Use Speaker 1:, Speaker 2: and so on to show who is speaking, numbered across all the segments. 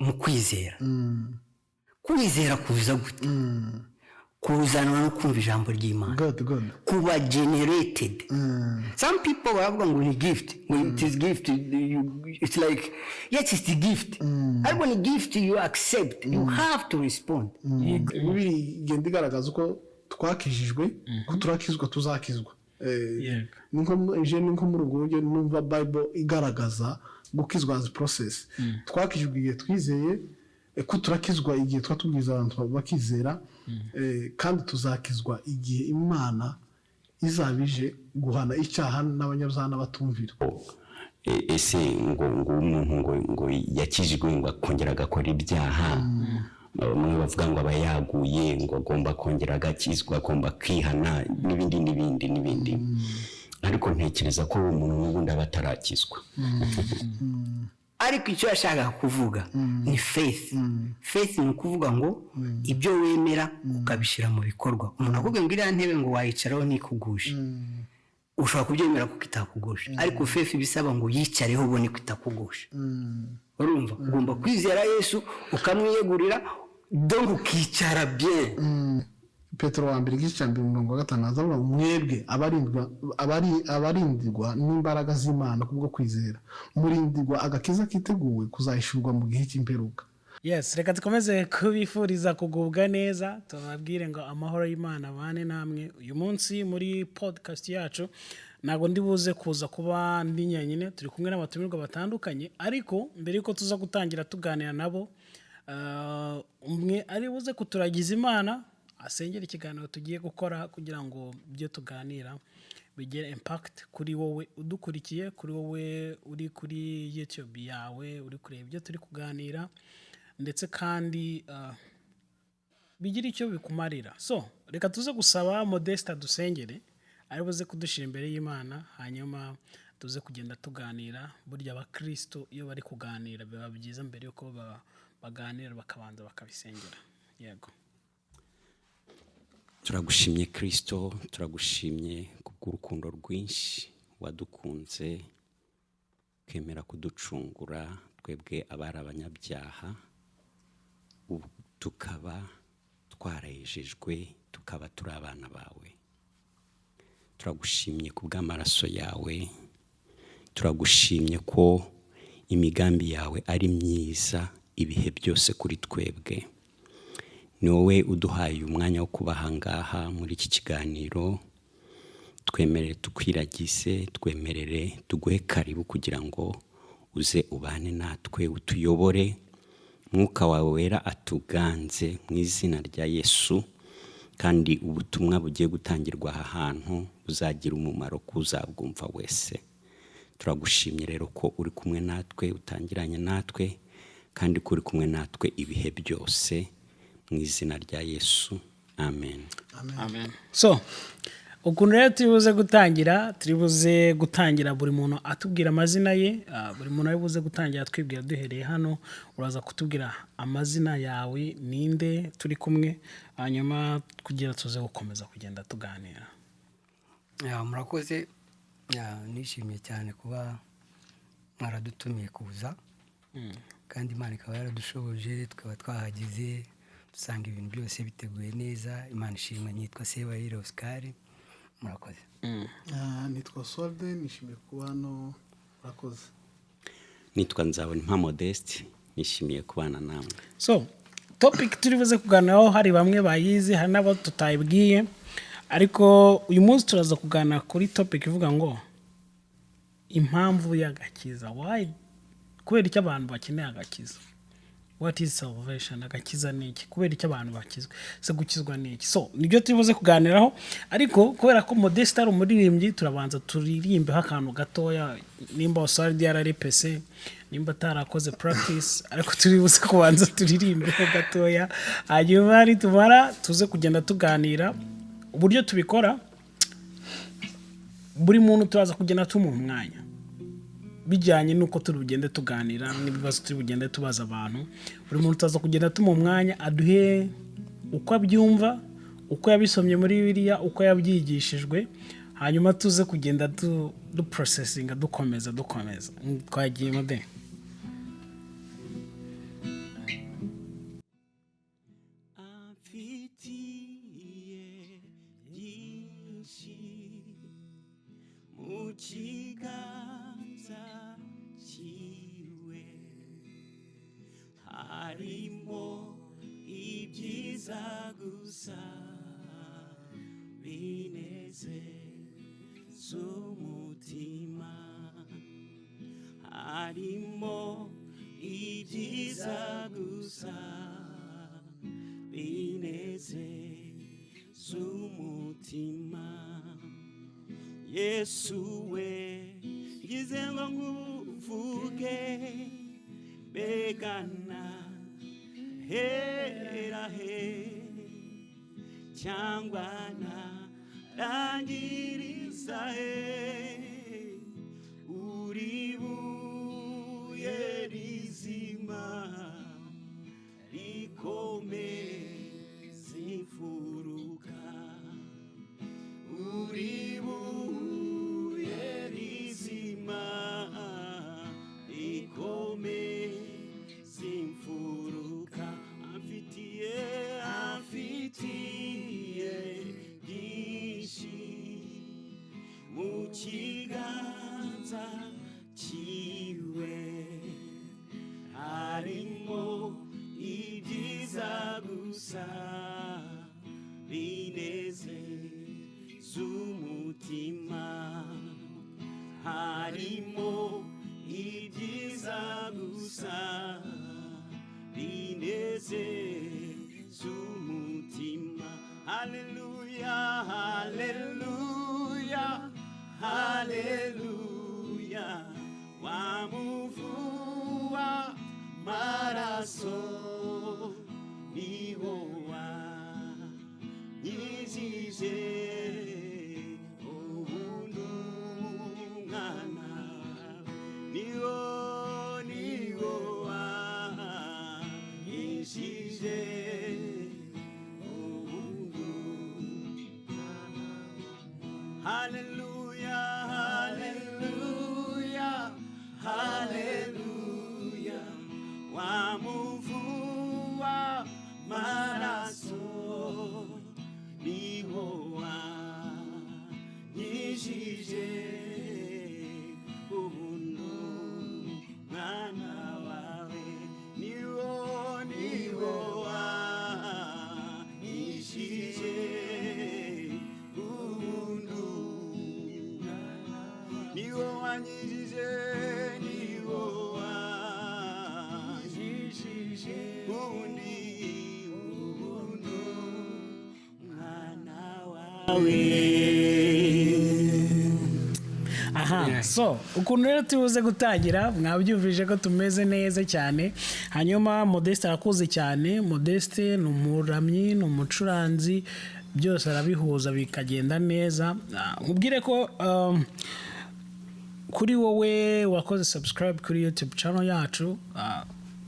Speaker 1: Mu kwizera. Kwizera kuza gute? Kuzanwa no kumva ijambo ry'Imana.
Speaker 2: Good, good.
Speaker 1: Kuba generated. Some people baravuga ngo ni gift, ngo it is gift. It's like, yes, it's the gift, ariko ni gift you accept, you have to respond.
Speaker 2: Bibiri igenda igaragaza uko twakijijwe, ko turakizwa, tuzakizwa. Ni nko muri ubwo buryo numva Bible igaragaza gukizwa as process. Twakijijwe igihe twizeye, ko turakizwa igihe tuba tubwiza abantu bakizera, kandi tuzakizwa igihe Imana izaba ije guhana icyaha n'abanyabyaha n'abatumvira.
Speaker 3: Ese ngo umuntu ngo yakijijwe, ngo akongera agakora ibyaha, bamwe bavuga ngo aba yaguye, ngo agomba kongera agakizwa, agomba kwihana, n'ibindi n'ibindi n'ibindi, ariko ntekereza ko uwo muntu n'ubundi aba atarakizwa.
Speaker 1: Ariko icyo yashakaga kuvuga ni faith. Faith ni ukuvuga ngo ibyo wemera ukabishyira mu bikorwa. Umuntu akubwiye ngo iriya ntebe ngo wayicaraho ntikugushe, ushobora kubyemera kuko itakugusha, ariko faith bisaba ngo yicareho ubone ko itakugusha. Urumva, ugomba kwizera Yesu, ukamwiyegurira, donc ukicara bien.
Speaker 2: Petero wa mbere, igice cya mbere, umurongo wa 5, azavuga ngo: "Mwebwe abarindirwa n'imbaraga z'Imana kubwo kwizera, murindirwa agakiza kiteguwe kuzahishurwa mu gihe cy'imperuka."
Speaker 4: Yes, reka dukomeze kubifuriza kugubwa neza, tubabwire ngo amahoro y'Imana abane namwe. Uyu munsi muri podcast yacu ntabwo ndi buze kuza kuba ndi njyenyine, turi kumwe n'abatumirwa batandukanye. Ariko mbere y'uko tuza gutangira tuganira nabo, umwe ari buze kuturagiza Imana, asengera ikiganiro tugiye gukora, kugira ngo ibyo tuganira bigire impact kuri wowe udukurikiye, kuri wowe uri kuri YouTube yawe uri kureba ibyo turi kuganira, ndetse kandi bigira icyo bikumarira. So reka tuze gusaba Modeste dusengere, ari buze kudushyira imbere y'Imana, hanyuma tuze kugenda tuganira. Burya abakristo iyo bari kuganira biba byiza mbere yuko baganira bakabanza bakabisengera. Yego.
Speaker 3: Turagushimye Kirisito, turagushimye kubw'urukundo rwinshi wadukunze, ukemera kuducungura twebwe abari abanyabyaha, ubu tukaba twarejejwe, tukaba turi abana bawe. Turagushimye kubw'amaraso yawe, turagushimye ko imigambi yawe ari myiza ibihe byose kuri twebwe. Ni wowe uduhaye umwanya wo kuba aha ngaha muri iki kiganiro. Twemerere tukwiragize, twemerere tuguhe karibu kugira ngo uze ubane natwe, utuyobore, Mwuka wawe Wera atuganze mu izina rya Yesu, kandi ubutumwa bugiye gutangirwa aha hantu buzagira umumaro k'uzabwumva wese. Turagushimye rero ko uri kumwe natwe, utangiranye natwe, kandi ko uri kumwe natwe ibihe byose, mu izina rya Yesu, amen.
Speaker 4: Amen. So ukuntu rero turi buze gutangira buri muntu atubwira amazina ye. Buri muntu ari buze gutangira atwibwira. Duhereye hano, uraza kutubwira amazina yawe, ninde turi kumwe, hanyuma kugira tuze gukomeza kugenda tuganira.
Speaker 1: Yeah, murakoze. Yeah, nishimiye cyane kuba mwaradutumiye kuza, kandi Imana ikaba yaradushoboje tukaba twahageze, dusanga ibintu byose biteguye neza. Imana ishimwe. Nitwa Sebayire Oscar, murakoze.
Speaker 2: Nitwa Solde, nishimiye kuba hano, murakoze.
Speaker 3: Nitwa Nzabona Modeste, nishimiye kubana namwe.
Speaker 4: So topic turi buze kuganiraho, hari bamwe bayizi, hari n'abo tutayibwiye, ariko uyu munsi turaza kuganira kuri topic ivuga ngo impamvu y'agakiza. Why? Kubera icyo abantu bakeneye agakiza? What is salvation? Agakiza ni iki? Kubera icyo abantu bakizwa se? Gukizwa ni iki? So nibyo turi buze kuganiraho. Ariko kubera ko Modeste ari umuririmbyi, turabanza turirimbeho akantu gatoya, nimba Oswald yararepese, nimba atarakoze practice, ariko turi buze kubanza turirimbeho gatoya, hanyuma nitumara tuze kugenda tuganira. Uburyo tubikora, buri muntu turaza kugenda tumuha umwanya bijyanye n'uko turi bugende tuganira n'ibibazo turi bugende tubaza abantu. Buri muntu turaza kugenda tumuha umwanya aduhe uko abyumva, uko yabisomye muri Bibiliya, uko yabyigishijwe, hanyuma tuze kugenda duprocessinga, dukomeza. Twagiye, Mode.
Speaker 3: Harimo ibyiza gusa binezeza umutima. Harimo ibyiza gusa binezeza umutima. Yesu we, ngize ngo nkuvuge, begana hera he cyangwa narangiriza he? Uri buye rizima rikomeza imfuruka, uri buye rizima rikomeza imfuruka. Amfitiye, amfitiye byinshi mu kiganza cyiwe. Harimo ibyiza gusa binezeza umutima. Harimo ibyiza gusa binezeza umutima. Haleluya, haleluya, haleluya! Wamuvua maraso niwo wanyijije ubuntu mwana, niwo, niwo wanyijije ubuntu. Haleluya, haleluya, haleluya! Wamuvua maraso niwo wanyijije ubuntu mwana wawe, niwo, niwo wanyijije ubuntu, niwo wanyijije, niwo wanyijije ubundi ubuntu mwana wawe.
Speaker 4: Aha, so ukuntu rero tubuze gutangira, mwabyumvise ko tumeze neza cyane. Hanyuma Modeste arakuze cyane. Modeste ni umuramyi, ni umucuranzi, byose arabihuza bikagenda neza. Nkubwire ko kuri wowe wakoze subscribe kuri YouTube channel yacu,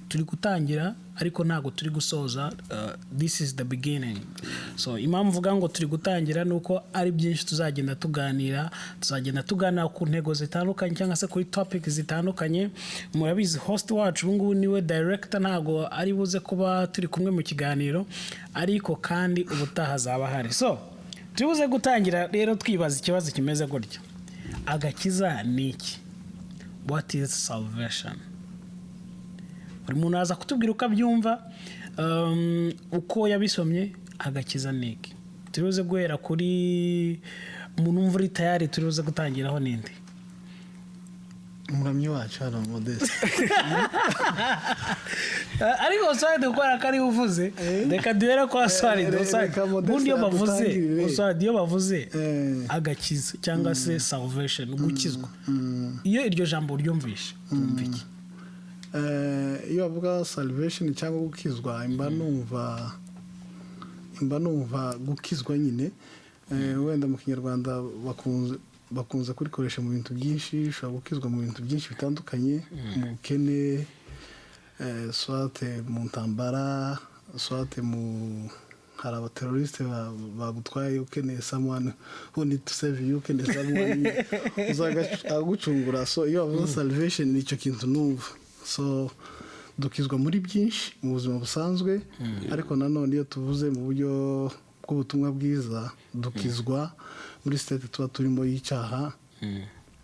Speaker 4: turi gutangira ariko ntabwo turi gusoza. This is the beginning. So impamvu mvuga ngo turi gutangira ni uko ari byinshi tuzagenda tuganira. Tuzagenda tuganira ku ntego zitandukanye cyangwa se kuri topic zitandukanye. Murabizi, host wacu ubu ngubu niwe director, ntabwo ari buze kuba turi kumwe mu kiganiro, ariko kandi ubutaha azaba ahari. So turi buze gutangira rero twibaza ikibazo kimeze gutya: agakiza ni iki? What is salvation? Buri muntu aza kutubwira uko abyumva, uko yabisomye. Agakiza ni iki? Turi buze guhera kuri umuntu wumva uri tayari. Turi buze gutangiraho n'indi.
Speaker 2: Umuramyi wacu hano, Modeste.
Speaker 4: Ariko Oswald, gukora ko ariwe uvuze, reka duhere kwa Oswald. Oswald,
Speaker 2: Reka Modeste
Speaker 4: ubundi iyo bavuze
Speaker 2: adutangirire.
Speaker 4: Oswald, iyo bavuze agakiza cyangwa se salvation, gukizwa, iyo iryo jambo uryumvishe wumva iki?
Speaker 2: Iyo bavuga salvation cyangwa gukizwa, mba numva gukizwa nyine. Wenda mu Kinyarwanda bakunze kurikoresha mu bintu byinshi. Ushobora gukizwa mu bintu byinshi bitandukanye, mu bukene, soit mu ntambara, soit mu hari abaterroriste bagutwaye, ukeneye someone who need to save you, ukeneye someone uzaga agucungura. So iyo bavuze salvation, ni icyo kintu numva. So dukizwa muri byinshi mu buzima busanzwe, ariko nanone iyo tuvuze mu buryo bw'ubutumwa bwiza, dukizwa muri state tuba turimo y'icyaha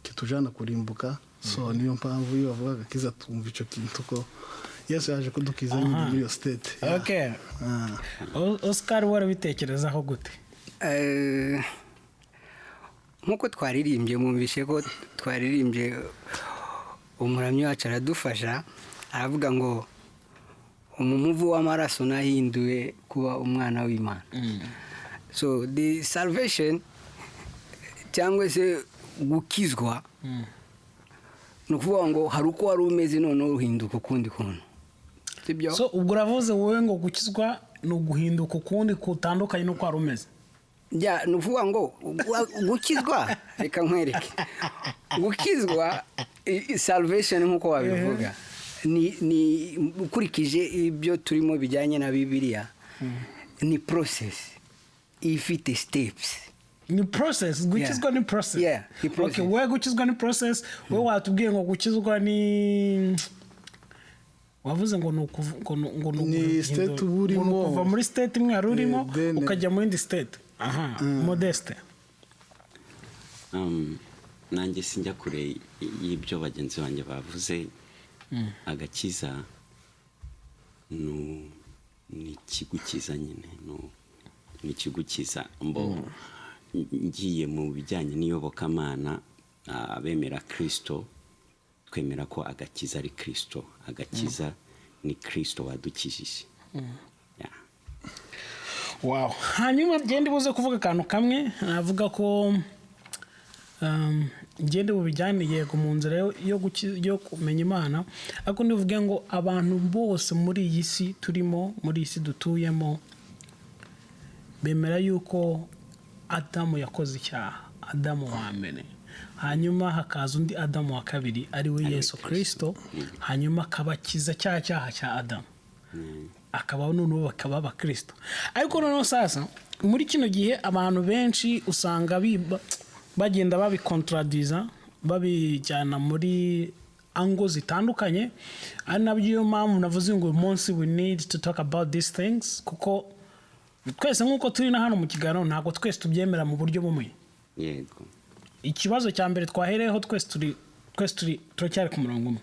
Speaker 2: kitujana kurimbuka. So niyo mpamvu iyo bavuga agakiza, twumva icyo kintu ko Yesu yaje kudukiza nyine muri iyo state. Yeah.
Speaker 4: Okay. Oscar, warabitekerezaho gute?
Speaker 1: Nk'uko twaririmbye, mwumvishe ko twaririmbye, umuramyi wacu aradufasha, aravuga ngo umuvu w'amaraso nahinduwe kuba umwana w'Imana. So the salvation cyangwa se gukizwa ni ukuvuga ngo hari uko wari umeze, noneho uhinduka ukundi kuntu, sibyo?
Speaker 4: So ubwo uravuze wowe ngo gukizwa ni uguhinduka ukundi kutandukanye n'uko wari umeze.
Speaker 1: Yeah, ni ukuvuga ngo gukizwa, reka nkwereke, gukizwa, salvation nk'uko wabivuga, ni ukurikije ibyo turimo bijyanye na Bibiliya, ni process ifite steps.
Speaker 4: Ni process, gukizwa ni process.
Speaker 1: Yeah, ni process.
Speaker 4: Okay, wowe gukizwa ni process. Wowe watubwiye ngo gukizwa ni, wavuze ngo ni ngo ni
Speaker 2: Ni state uba urimo.
Speaker 4: Ngo ni ukuva muri state imwe wari urimo ukajya mu yindi state. Aha, Modeste.
Speaker 3: Nanjye sinjya kure y'ibyo bagenzi banjye bavuze. Agakiza ni ikigukiza nyine, ni ikigukiza. Mbo ngiye mu bijyanye n'iyobokamana, abemera Kirisito twemera ko agakiza ari Kirisito, agakiza ni Kirisito wadukijije. Yeah.
Speaker 4: Wow. Hanyuma genda buze kuvuga akantu kamwe, navuga ko ngende bubijyane, yego, mu nzira yo kumenya Imana, ariko ndivuge ngo abantu bose muri iyi si turimo, muri iyi si dutuyemo, bemera yuko Adamu yakoze icyaha, Adamu wa mbere, hanyuma hakaza undi Adamu wa kabiri, ari we Yesu Kirisito, hanyuma akabakiza cya cyaha cya Adamu, akaba noneho bakaba abakirisito. Ariko noneho sasa muri kino gihe abantu benshi usanga bagenda babikontradiza, babijyana muri angle zitandukanye, ari nabyo iyo mpamvu navuze ngo uyu munsi we need to talk about these things, kuko twese nk'uko turi na hano mu kiganiro ntabwo twese tubyemera mu buryo bumwe. Ikibazo cya mbere twahereyeho, twese turi turacyari ku murongo umwe,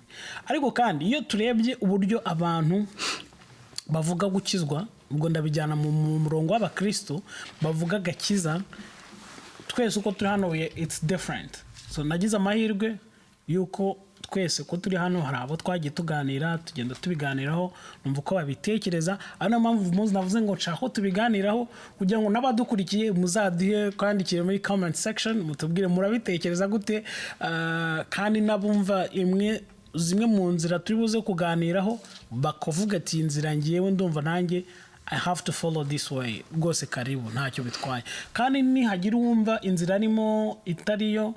Speaker 4: ariko kandi iyo turebye uburyo abantu bavuga gukizwa, ubwo ndabijyana mu murongo w'abakristo bavuga agakiza, twese uko turi hano it's different. So nagize amahirwe y'uko twese ko turi hano hari abo twagiye tuganira, tugenda tubiganiraho, numva uko babitekereza. Ari nayo mpamvu umunsi navuze ngo nshaka ko tubiganiraho kugira ngo n'abadukurikiye muzaduhe kwandikire muri comment section, mutubwire murabitekereza gute. Kandi n'abumva zimwe mu nzira turi buze kuganiraho bakavuga ati: "Iyi nzira ngewe ndumva nanjye I have to follow this way." Rwose karibu, ntacyo bitwaye. Kandi nihagira uwumva inzira arimo itariyo,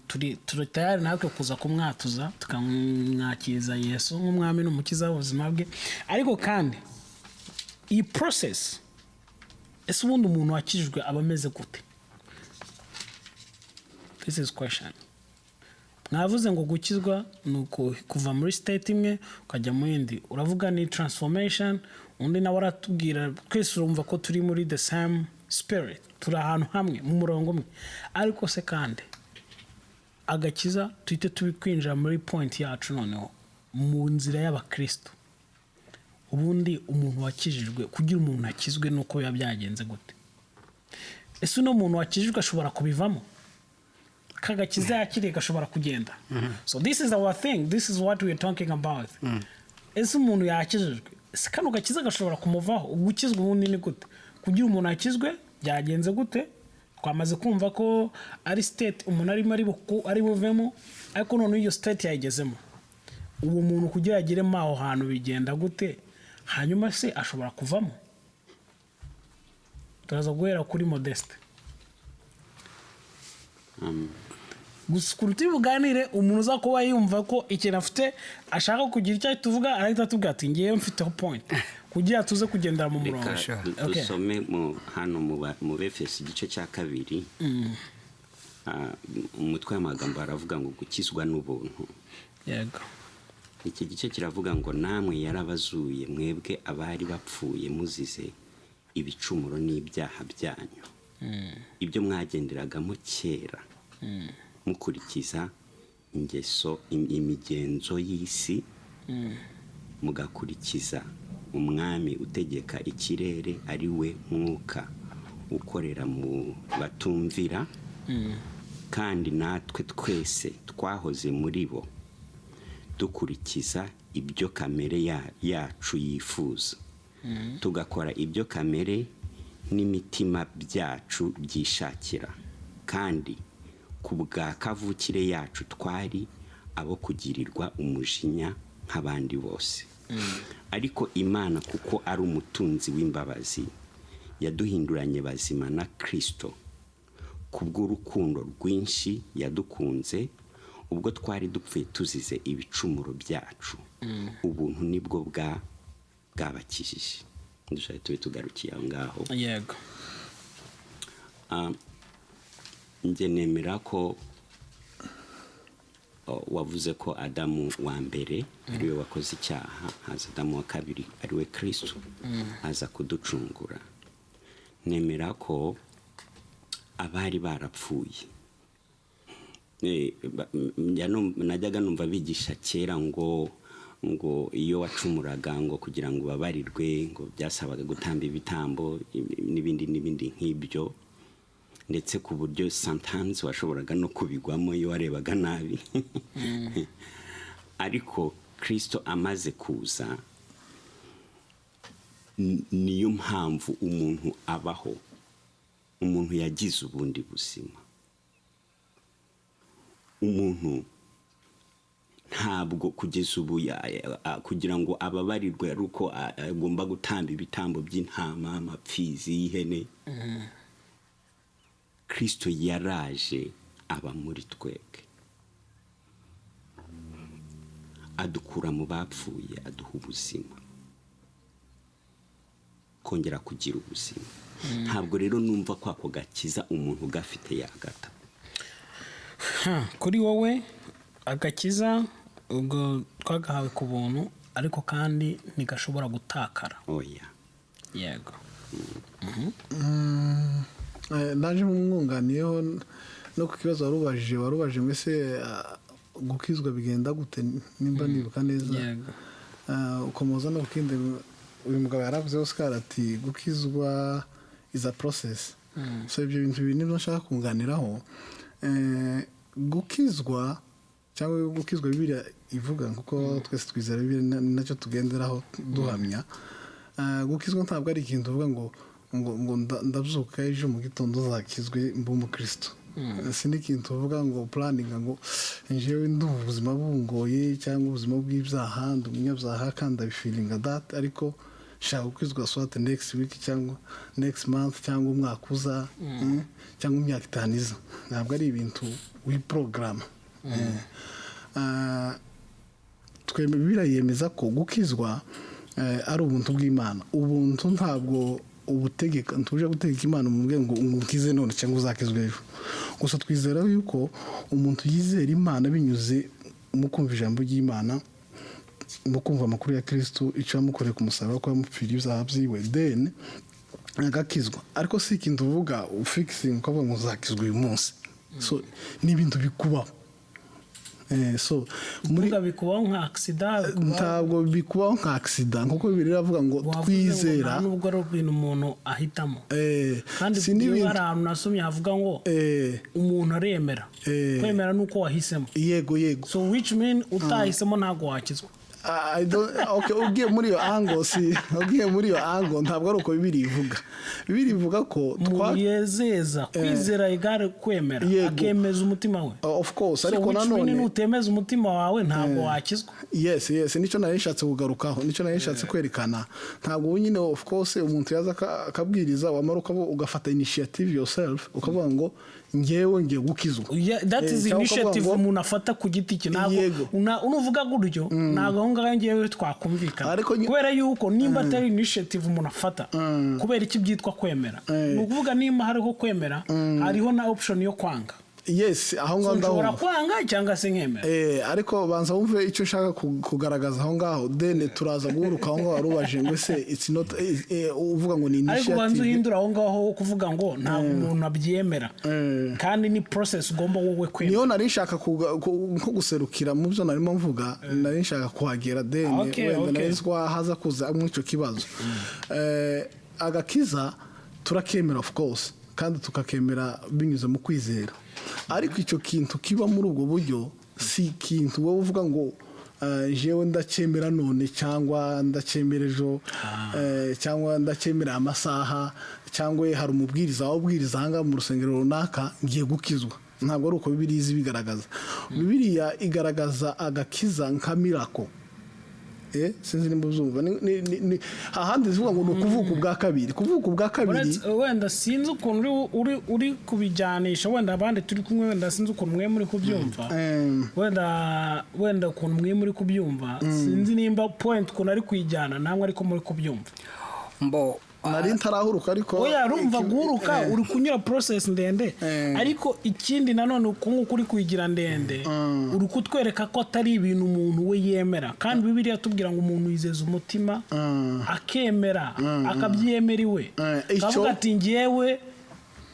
Speaker 4: turi tayari natwe kuza kumwatuza, tukamwakiriza Yesu nk'umwami n'umukiza w'ubuzima bwe. Ariko kandi iyi process, ese ubundi umuntu wakijijwe aba ameze gute? This is question. Mwavuze ngo gukizwa ni kuva muri state imwe ukajya mu yindi, uravuga ni transformation, undi nawe aratubwira. Twese urumva ko turi muri the same spirit, turi ahantu hamwe mu murongo umwe. Ariko se kandi agakiza, tuhite tubi kwinjira muri point yacu noneho mu nzira y'abakristo, ubundi umuntu wakijijwe, kugira umuntu akizwe nuko biba byagenze gute? Ese uno muntu wakijijwe ashobora kubivamo? Kagakiza yakiriye gashobora kugenda? So this is our thing, this is what we are talking about. Ese umuntu yakijijwe, ese kano gakiza gashobora kumuvaho? Gukizwa ubundi ni gute? Kugira umuntu akizwe byagenze gute? Twamaze kumva ko ari state umuntu arimo ari buvemo, ariko noneho iyo state yayigezemo, uwo muntu kugira ageremo aho hantu bigenda gute? Hanyuma se ashobora kuvamo? Turaza guhera kuri Modeste. Gusa ukuntu turi buganire, umuntu uza kuba yumva ko ikintu afite ashaka kugira icyo tuvuga, arahita atubwira ati: "Ngewe mfiteho point," kugira tuze kugendera mu murongo.
Speaker 3: Reka dusome hano mu Befeso igice cya kabiri. Umutwe w'amagambo aravuga ngo gukizwa n'ubuntu. Iki gice kiravuga ngo: "Namwe yarabazuye, mwebwe abari bapfuye muzize ibicumuro n'ibyaha byanyu, ibyo mwagenderagamo kera mukurikiza ingeso, imigenzo y'isi." Mugakurikiza umwami utegeka ikirere, ari we mwuka ukorera mu batumvira. Kandi natwe twese twahoze muri bo, dukurikiza ibyo kamere yacu yifuza, tugakora ibyo kamere n'imitima byacu byishakira. Kandi ku bwa kavukire yacu twari abo kugirirwa umujinya nk'abandi bose. Ariko Imana, kuko ari umutunzi w'imbabazi, yaduhinduranye bazima na Kirisito kubw'urukundo rwinshi yadukunze. Ubwo twari dupfuye tuzize ibicumuro byacu, ubuntu nibwo bwabakijije. Dushaka tube tugarukiye aho ngaho.
Speaker 4: Yego.
Speaker 3: Njye nemera ko wavuze ko Adamu wa mbere ariwe wakoze icyaha, haza Adamu wa kabiri, ariwe Kristo, aza kuducungura. Nemera ko abari barapfuye, najyaga numva bigisha kera ngo iyo wacumuraga, ngo kugira ngo ubabarirwe, ngo byasabaga gutamba ibitambo n'ibindi n'ibindi nk'ibyo, ndetse ku buryo sometimes washoboraga no kubigwamo iyo warebaga nabi. Ariko Kirisito amaze kuza, niyo mpamvu umuntu abaho, umuntu yagize ubundi buzima. Umuntu ntabwo kugeza ubu kugira ngo ababarirwe ari uko agomba gutamba ibitambo by'intama, amapfizi y'ihene. Kirisito yaraje aba muri twebwe, adukura mu bapfuye, aduha ubuzima, kongera kugira ubuzima. Ntabwo rero numva ko ako gakiza umuntu gafite yagata.
Speaker 4: Kuri wowe agakiza ubwo twagahawe ku buntu, ariko kandi ntigashobora gutakara?
Speaker 3: Oya.
Speaker 4: Yego.
Speaker 2: Naje mwunganiyeho no ku kibazo warubajije ngo ese gukizwa bigenda gute, nimba nibuka neza.
Speaker 4: Yego.
Speaker 2: Ukomoza no ku kindi uyu mugabo yaravuze, Oscar, ati gukizwa is a process. So ibyo bintu bibiri nibyo nshaka kunganiraho. Gukizwa cyangwa gukizwa Bibiliya ivuga, kuko twese twizera Bibiliya, ni nacyo tugenderaho duhamya. Gukizwa ntabwo ari ikintu uvuga ngo ndabyuka ejo mu gitondo uzakizwe mbe umukristo. Si n'ikintu uvuga ngo planninga ngo njyewe ndumva ubuzima bungoye cyangwa ubuzima bw'ibyaha, ndi umunyabyaha kandi ndabifeelinga that, ariko shaka gukizwa soit next week cyangwa next month cyangwa umwaka uza, cyangwa imyaka 5 iza. Ntabwo ari ibintu wiporogaramu. Bibiliya yemeza ko gukizwa ari ubuntu bw'Imana. Ubuntu ntabwo ubutegeka, ntuje gutegeka Imana umubwiye ngo umukize none cyangwa uzakizwe ejo. Gusa twizera yuko umuntu yizera Imana binyuze mu kumva ijambo ry'Imana, mu kumva amakuru ya Kristo, icyo yamukoreye ku musaraba, ko yamupfiriye ibyaha byiwe, then agakizwa. Ariko si ikintu uvuga ufixing ukavuga ngo uzakizwa uyu munsi. So ni ibintu bikubaho. So muri
Speaker 4: Kuvuga bikubaho nka accident, bikubaho?
Speaker 2: Ntabwo bikubaho nka accident, nkuko Bibiliya iravuga ngo
Speaker 4: Wavuze ngo
Speaker 2: twizera.
Speaker 4: Nta nubwo ari ibintu umuntu ahitamo. Kandi
Speaker 2: Si
Speaker 4: iyo
Speaker 2: n'ibintu
Speaker 4: hari ahantu nasomye havuga ngo umuntu aremera. Kwemera ni uko wahisemo.
Speaker 2: Yego.
Speaker 4: So which mean utahisemo ntabwo wakizwa.
Speaker 2: I don't, okay, ugiye muri iyo angle, si ugiye muri iyo angle, ntabwo ari uko Bibiliya ivuga. Bibiliya ivuga ko
Speaker 4: Umuntu yezeza kwizera igare kwemera, akemeza umutima we.
Speaker 2: Of course.
Speaker 4: So
Speaker 2: Ariko
Speaker 4: which mean
Speaker 2: nanone
Speaker 4: nutemeza umutima wawe ntabwo wakizwa.
Speaker 2: Yes, nicyo nari nshatse kugarukaho, nicyo nari nshatse kwerekana. Ntabwo nyine, of course, umuntu yaza akabwiriza, wamara ugafata initiative yourself, ukavuga ngo ngewe ngiye gukizwa.
Speaker 4: Yeah, that is
Speaker 2: Cyangwa ukavuga
Speaker 4: initiative umuntu afata ku giti cye. Ntabwo unuvuga gutyo, ntabwo aho ngaho ngewe twakumvikana,
Speaker 2: Ariko
Speaker 4: kubera yuko nimba atari initiative umuntu afata, kubera iki byitwa kwemera? Ni ukuvuga nimba hariho kwemera, hariho na option yo kwanga.
Speaker 2: Yes, aho ngaho
Speaker 4: Nshobora
Speaker 2: ndahumva.
Speaker 4: kwanga cyangwa se nkemera.
Speaker 2: Ariko banza wumve icyo nshaka kugaragaza aho ngaho, then turaza guhuruka aho ngaho wari ubaje ngo ese it's not uvuga ngo ni
Speaker 4: Ariko ubanza
Speaker 2: initiative.
Speaker 4: uhindura aho ngaho wo kuvuga ngo ntabwo umuntu abyemera, kandi ni process ugomba wowe kwemera.
Speaker 2: Niyo nari nshaka nko guserukira mu byo narimo mvuga, nari nshaka kuhagera, then wenda nari nzi ko haza kuza muri icyo kibazo. Agakiza turakemera, of course, kandi tukakemera binyuze mu kwizera, ariko icyo kintu kiba muri ubwo buryo si ikintu wowe uvuga ngo jewe ndacyemera none, cyangwa ndacyemera ejo, cyangwa ndacyemera amasaha, cyangwa hari umubwiriza wabwiriza ahangaha mu rusengero runaka, ngiye gukizwa. Ntabwo ari uko Bibiliya izi bigaragaza. Bibiliya igaragaza agakiza nka miracle. Sinzi nimba uzumva. Ahandi zivuga ngo ni ukuvuka ubwa kabiri, kuvuka ubwa kabiri.
Speaker 4: Wenda sinzi ukuntu uri kubijyanisha, wenda abandi turi kumwe, wenda sinzi ukuntu mwe muri kubyumva. Wenda ukuntu mwe muri kubyumva, sinzi nimba point ukuntu ari kuyijyana namwe ariko muri kubyumva.
Speaker 1: Mbo.
Speaker 2: Nari ntarahuruka ariko.
Speaker 4: Oya, urumva, guhuruka uri kunyura process ndende. Ariko ikindi nanone, uku nguku uri kuyigira ndende, uri kutwereka ko atari ibintu umuntu we yemera, kandi Bibiliya tubwira ngo umuntu yizeza umutima, akemera, akabyemera iwe, akavuga ati: "Ngewe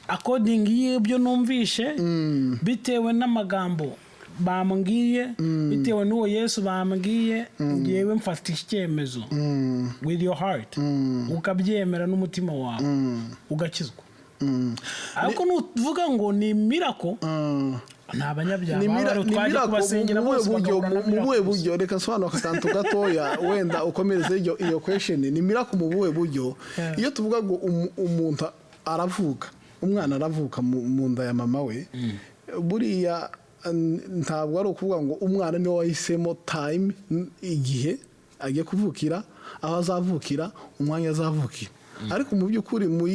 Speaker 4: according y'ibyo numvishe, bitewe n'amagambo bambwiye, bitewe n'uwo Yesu bambwiye, ngewe mfata icyemezo." With your heart ukabyemera n'umutima wawe, ugakizwa. Ariko nuvuga ngo ni miracle, ni abanyabyaha
Speaker 2: Ni
Speaker 4: baba bari
Speaker 2: ni
Speaker 4: twajya
Speaker 2: miracle
Speaker 4: kubasengera
Speaker 2: mu buhe
Speaker 4: bose
Speaker 2: buryo?
Speaker 4: bagahura na
Speaker 2: Mu buhe
Speaker 4: miracle.
Speaker 2: buryo? Reka nsobanure aka kantu gatoya, wenda ukomereze iyo question. Ni miracle mu buhe buryo? Iyo tuvuga ngo umuntu aravuka, umwana aravuka mu nda ya mama we, buriya ntabwo ari ukuvuga ngo umwana niwe wahisemo time, igihe agiye kuvukira, aho azavukira, umwanya azavukira. Ariko mu by'ukuri mu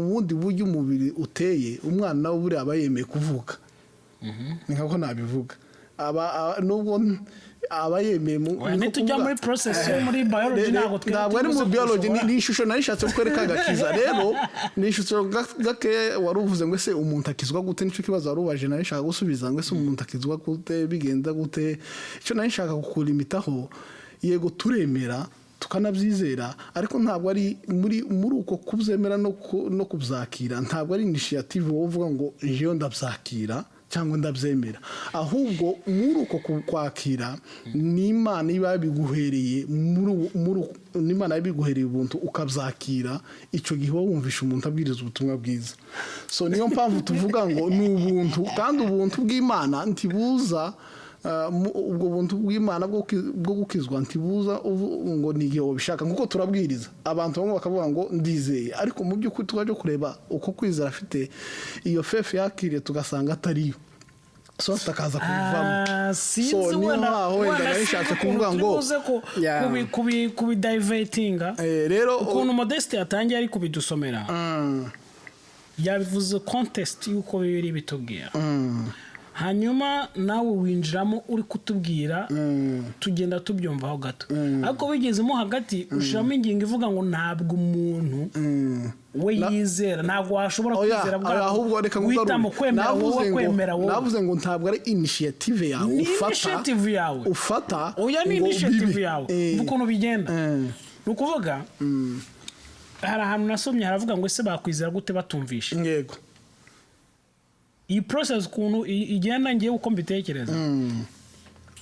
Speaker 2: bundi buryo umubiri uteye, umwana nawe buriya aba yemeye kuvuka, ni nkako nabivuga. Nubwo aba yemeye
Speaker 4: Oya,
Speaker 2: ni nko
Speaker 4: nitujya
Speaker 2: kuvuga
Speaker 4: muri process yo muri biology, ntabwo twebwe
Speaker 2: ntabwo ari mu
Speaker 4: tubuze
Speaker 2: biology,
Speaker 4: kubishobora.
Speaker 2: Ni ishusho nari nishatse kukwereka agakiza. Rero ni ishusho gakeya. Wari uvuze ngo ese umuntu akizwa gute? Nicyo kibazo wari ubaje nari nshaka gusubiza, ngo ese umuntu akizwa gute, bigenda gute? Icyo nari nshaka kukulimitaho, yego turemera tukanabyizera, ariko ntabwo ari muri uko kubyemera no kubyakira, ntabwo ari initiative wowe uvuga ngo njyewe ndabyakira cyangwa ndabyemera. Ahubwo muri uko kwakira ni Imana iba yabiguhereye ni Imana yabiguhereye ubuntu ukabyakira. Icyo gihe uba wumvisha umuntu abwiriza ubutumwa bwiza. So niyo mpamvu tuvuga ngo ni ubuntu, kandi ubuntu bw'Imana ntibuza ubwo buntu bw'Imana bwo gukizwa ntibuza ngo ni igihe wabishaka. Nkuko turabwiriza abantu, bamwe bakavuga ngo ndizeye, ariko mu by'ukuri tukajya kureba uko kwizera afite, iyo faith yakiriye, tugasanga atariyo, so takaza kubivamo.
Speaker 4: Sinzi.
Speaker 2: So, niyo
Speaker 4: Wenda
Speaker 2: nkaho wenda
Speaker 4: wenda
Speaker 2: nari
Speaker 4: sinzi
Speaker 2: nshatse
Speaker 4: ukuntu
Speaker 2: kuvuga
Speaker 4: turi
Speaker 2: ngo
Speaker 4: buze kubidivertinga.
Speaker 2: Rero
Speaker 4: Ukuntu Modeste yatangiye ari kubidusomera, yabivuze context y'uko Bibiliya bitubwira, hanyuma nawe winjiramo uri kutubwira, tugenda tubyumvaho gato, ariko bigezemo hagati ushyiramo ingingo ivuga ngo ntabwo umuntu we yizera, ntabwo washobora
Speaker 2: Oya,
Speaker 4: kwizera
Speaker 2: oya, ahubwo reka
Speaker 4: guhitamo
Speaker 2: ngugarure.
Speaker 4: kwemera wowe,
Speaker 2: Navuze ngo
Speaker 4: kwemera wowe.
Speaker 2: Navuze ngo ntabwo ari initiative yawe
Speaker 4: Ni
Speaker 2: ufata.
Speaker 4: Initiative yawe.
Speaker 2: Ufata
Speaker 4: Oya, ni
Speaker 2: ngo
Speaker 4: initiative
Speaker 2: bibe.
Speaker 4: yawe. Umva ukuntu bigenda. Ni ukuvuga, hari ahantu nasomye haravuga ngo ese bakwizera gute batumvishe? Iyi process ukuntu igenda, ngewe uko mbitekereza,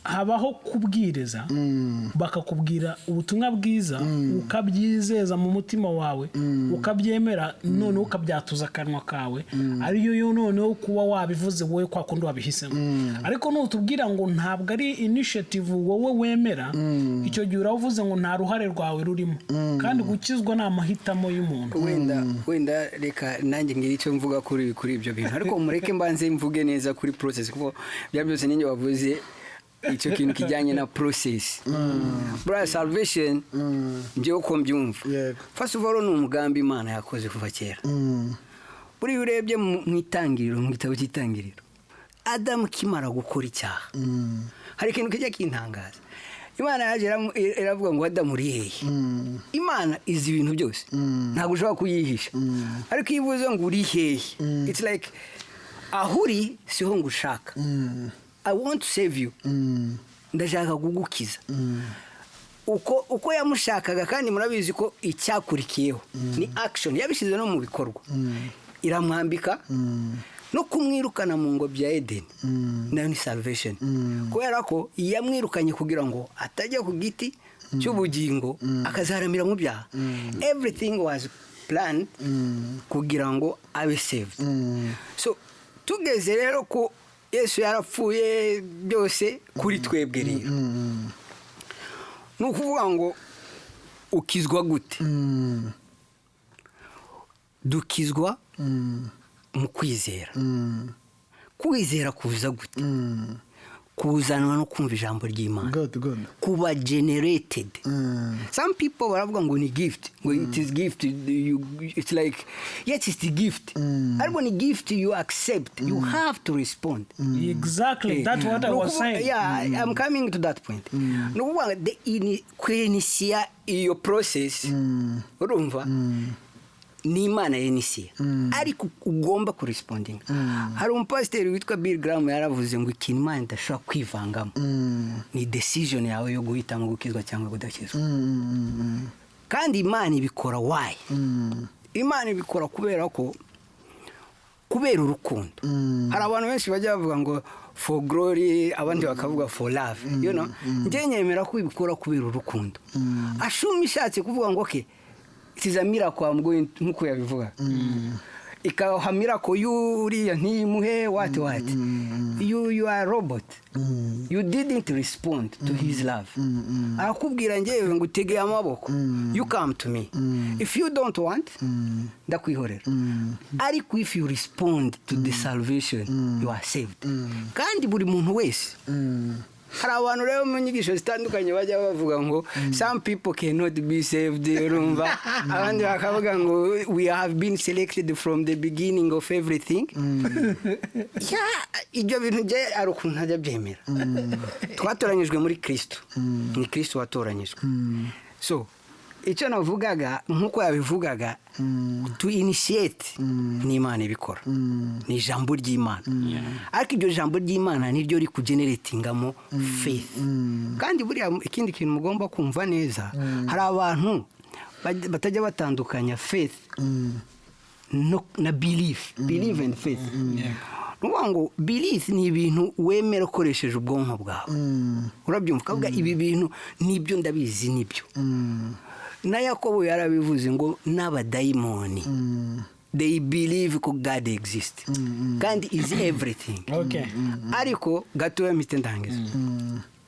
Speaker 4: habaho kubwiriza, bakakubwira ubutumwa bwiza, ukabyizeza mu mutima wawe, ukabyemera, noneho ukabyatuza akanwa kawe, ariyo yo noneho kuba wabivuze wowe kwa kundi wabihisemo. Ariko nutubwira ngo ntabwo ari initiative wowe wemera, icyo gihe uravuze ngo nta ruhare rwawe rurimo, kandi gukizwa ni amahitamo y'umuntu.
Speaker 1: Wenda reka nanjye ngira icyo mvuga kuri ibyo bintu, ariko mureke mbanze mvuge neza kuri process, kuko bya byose ninjye wavuze icyo kintu kijyanye na process. Buriya salvation, njyewe uko mbyumva, first of all ni umugambi Imana yakoze kuva kera. Buriya urebye mu Itangiriro, mu gitabo cy'Itangiriro, Adamu akimara gukora icyaha, hari ikintu kijya kintangaza. Imana yaje iravuga ngo: "Adamu, uri hehe?" Imana izi ibintu byose, ntabwo ushobora kuyihisha, ariko iyo ivuze ngo uri hehe, it's like Aho uri siho ngushaka. I want to save you, ndashaka kugukiza. Uko yamushakaga, kandi murabizi ko icyakurikiyeho ni action, yabishyize no mu bikorwa, iramwambika no kumwirukana mu ngobyi ya Edeni, nayo ni salvation, kubera ko yamwirukanye kugira ngo atajya ku giti cy'ubugingo akazaramira mu byaha. Everything was planned kugira ngo abe saved. So tugeze rero ko Yesu yarapfuye byose kuri twebwe. Rero ni ukuvuga ngo ukizwa gute? Dukizwa mu kwizera. Kwizera kuza gute? Kuzanwa no kumva ijambo ry'Imana,
Speaker 2: Good, good.
Speaker 1: kuba generated. Some people baravuga ngo ni gift, ngo it is gift, it's like, yes, it's the gift, ariko ni gift you accept, you have to respond.
Speaker 4: Exactly, that's what I
Speaker 1: Ni
Speaker 4: was saying.
Speaker 1: Yeah, I'm coming to that point. Ni ukuvuga ngo kwinisiya iyo process, urumva, ni Imana yinisiya, ariko ugomba kurespondinga. Hari umupasiteri witwa Bill Graham yaravuze ngo ikintu Imana idashobora kwivangamo ni decision yawe yo guhitamo gukizwa cyangwa kudakizwa. Kandi Imana ibikora why? Imana ibikora kubera ko, kubera urukundo. Hari abantu benshi bajya bavuga ngo for glory, abandi bakavuga for love. Njye nyemera ko ibikora kubera urukundo. Ashuma ishatse kuvuga ngo okay, it is a miracle I'm going, nkuko yabivuga, ikaha miracle y'uriya ntiyimuhe. What you are a robot, you didn't respond to his love. Arakubwira ngewe ngo utegeye amaboko, you come to me. If you don't want, ndakwihorera, ariko if you respond to the salvation, you are saved. Kandi buri muntu wese, hari abantu rero mu nyigisho zitandukanye bajya bavuga ngo some people cannot be saved, urumva, abandi bakavuga ngo we have been selected from the beginning of everything. Yeah, ibyo bintu bye ari ukuntu ntajya byemera. Twatoranyijwe muri Kristo, ni Kristo watoranyijwe. So icyo navugaga, nk'uko yabivugaga, to initiate ni Imana ibikora, ni ijambo ry'Imana, ariko iryo jambo ry'Imana niryo rikugeneratingamo faith. Kandi buriya ikindi kintu mugomba kumva neza, hari abantu batajya batandukanya faith no, na belief, belief and faith. Ni ukuvuga ngo belief ni ibintu wemera ukoresheje ubwonko bwawe, urabyumva, ukavuga ibi bintu nibyo, ndabizi nibyo. Na Yakobo yarabivuze ngo n'abadayimoni, they believe ko God exist kandi is everything. Ariko gatoya mpite ndangiza.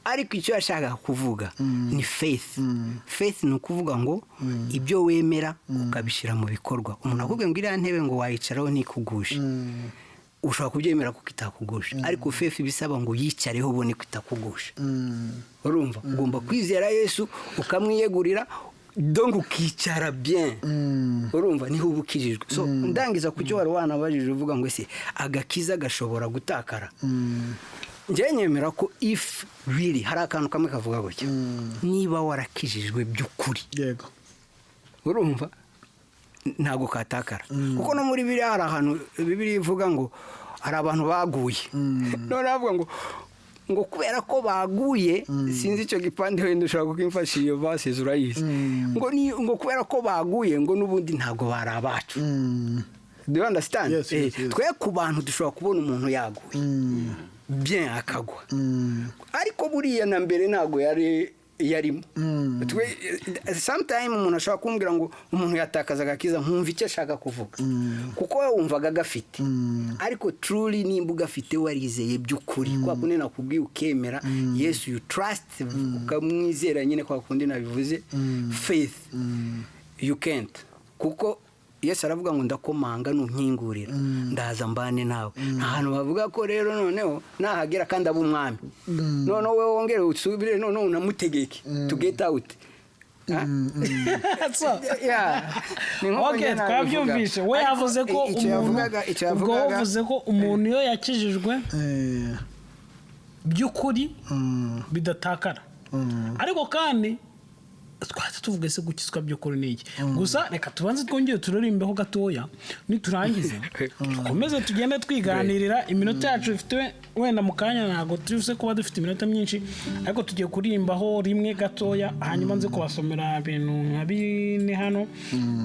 Speaker 1: Ariko icyo yashakaga kuvuga ni faith. Faith ni ukuvuga ngo ibyo wemera ukabishyira mu bikorwa. Umuntu akubwiye ngo iriya ntebe ngo wayicaraho ntikugushe, ushobora kubyemera kuko itakugusha, ariko faith bisaba ngo yicareho ubone ko itakugusha. Urumva, ugomba kwizera Yesu, ukamwiyegurira, donc ukicara bien, urumva, niho uba ukijijwe. So ndangiza ku cyo wari wanabajije uvuga ngo ese agakiza gashobora gutakara? Njyewe nyemera ko if really, hari akantu kamwe kavuga gutya, niba warakijijwe by'ukuri, urumva, ntabwo katakara, kuko no muri biriya hari ahantu Bibiliya ivuga ngo hari abantu baguye, none avuga ngo kubera ko baguye, sinzi icyo gipande, wenda ushobora kukimfasha, iyo verse urayizi, ngo ni ngo kubera ko baguye, ngo n'ubundi ntabwo bari abacu. Do you understand?
Speaker 2: Yes, yes, yes.
Speaker 1: Twe ku bantu dushobora kubona umuntu yaguye bien akagwa, ariko buriya na mbere ntabwo yari yarimo. Twe sometime umuntu ashobora kumbwira ngo umuntu yatakaza agakiza, nkumva icyo ashaka kuvuga, kuko we wumvaga agafite, ariko truly nimba ugafite warizeye by'ukuri, kwa kundi nakubwiye, ukemera Yesu, you trust, ukamwizera nyine, kwa kundi nabivuze, faith, you can't, kuko Yesu aravuga ngo ndakomanga, nunkingurira ndaza mbane nawe. Nta hantu bavuga ko rero noneho nahagera kandi aba umwami, noneho wowe wongere usubire, noneho unamutegeke to get out.
Speaker 4: So,
Speaker 1: Yeah. Ni nko
Speaker 4: okay,
Speaker 1: njye nabivuga.
Speaker 4: Twabyumvishe. We
Speaker 1: Ariko
Speaker 4: yavuze ko
Speaker 1: icyo
Speaker 4: umuntu,
Speaker 1: icyo
Speaker 4: ubwo
Speaker 1: yavugaga
Speaker 4: wavuze ko umuntu iyo yakijijwe by'ukuri bidatakara, ariko kandi Twahita tuvuga: ese gukizwa by'ukuri ni iki? Gusa reka tubanze twongere turirimbeho gatoya, niturangiza dukomeze tugende twiganirira. Iminota yacu ifite wenda mu kanya, ntabwo turi kuba dufite iminota myinshi, ariko tugiye kuririmbaho rimwe gatoya, hanyuma nze kubasomera ibintu nka bine hano,